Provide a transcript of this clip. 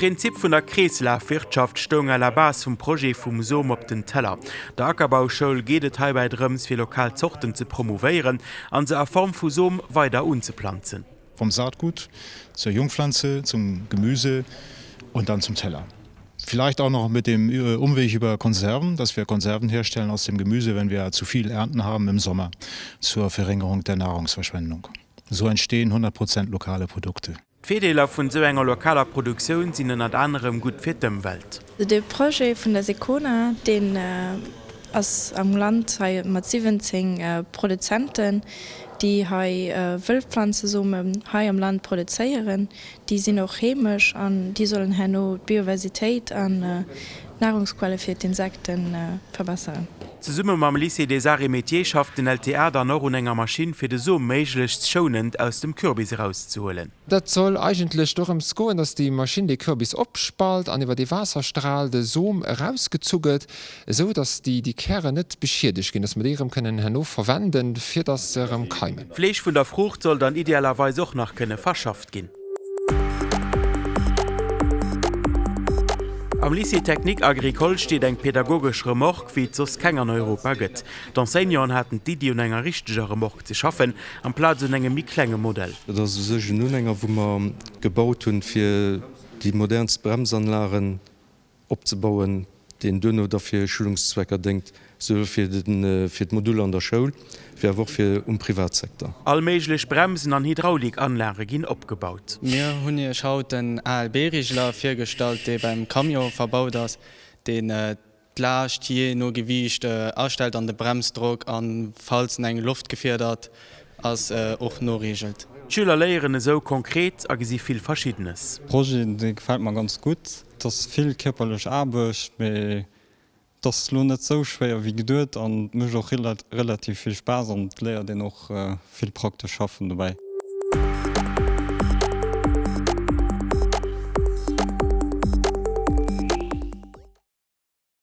Prinzip vun der Kreeslafwirtschaft stoung à la base vum Projet Vum Som op den Teller. Der Ackerbauschoul geet et heibäi drëms, fir lokal Zorten ze promouvéieren an se a Form vu Som weider unzeplanzen. Vom Saatgut zur Jungpflanze, zum Gemüse und dann zum Teller. Vielleicht auch noch mit dem Umweg über Konserven, dass wir Konserven herstellen aus dem Gemüse, wenn wir zu viel Ernten haben im Sommer, zur Verringerung der Nahrungsverschwendung. So entstehen 100 Prozent lokale Produkte. D'Virdeeler vun esou enger lokaler Produktioun sinn ënnert anerem gutt fir d'Ëmwelt. De Projet vun der Sicona, deen ass am Land hei mat 17 Produzenten, déi hei Wëllpflanzesomen hei am Land produzéieren. Déi sinn och heemesch an déi sollen herno d'Biodiversitéit an d'Nahrungsquelle fir d'Insekte verbesseren. Zesumme mam Lycée des Arts et Métiers schafft den LTA dann och un enger Maschinn, fir de Som méiglechst schounend aus dem Kürbis erauszehuelen. Dat soll eigentlech dorëms goen, dass déi Maschinn dee Kürbis opspalt an iwwer ee Waasserstral de Som erausgezu gëtt, esou dass déi déi Kären net beschiedegt ginn, dass mer déi erëm kënnen herno verwenden, fir dass se erëm keimen. D'Fleesch vun der Fruucht soll dann idealerweis och nach kënne verschafft ginn. Am Lycée Technique Agricole steet eng pedagogesch Remorque, wéi et soss keng an Europa gëtt. D'Enseignanten haten d'Iddi, un enger richteger Remorque ze schaffen, amplaz un engem méi klenge Modell. Dat ass u sech en Unhänger, wou mer gebaut hunn, fir déi modernst Bremsanlagen opzebauen, deen duerno da fir Schulungszwecker déngt, souwuel fir fir d'Moduler an der Schoul, wéi awer och fir um Privatsecteur. All méiglech Bremsen an Hydraulikanlage ginn opgebaut. Mir hunn Iech haut den ALB-Rigeler virgestallt, dee beim Camion verbaut ass, deen d'Laascht jee no Gewiicht astellt an de Bremsdrock an, falls en eng Loftgefierdert ass, och noreegelt. D'Schüler léieren esou konkret a gesi vill Verschiddenes. Projet dee gefält mer ganz gutt. Et ass vill kierperlech Aarbecht, mee et ass lo net sou schwéier wéi geduet an et mécht och relativ vill Spaass an et léiert een och vill praktesch schaffen dobäi.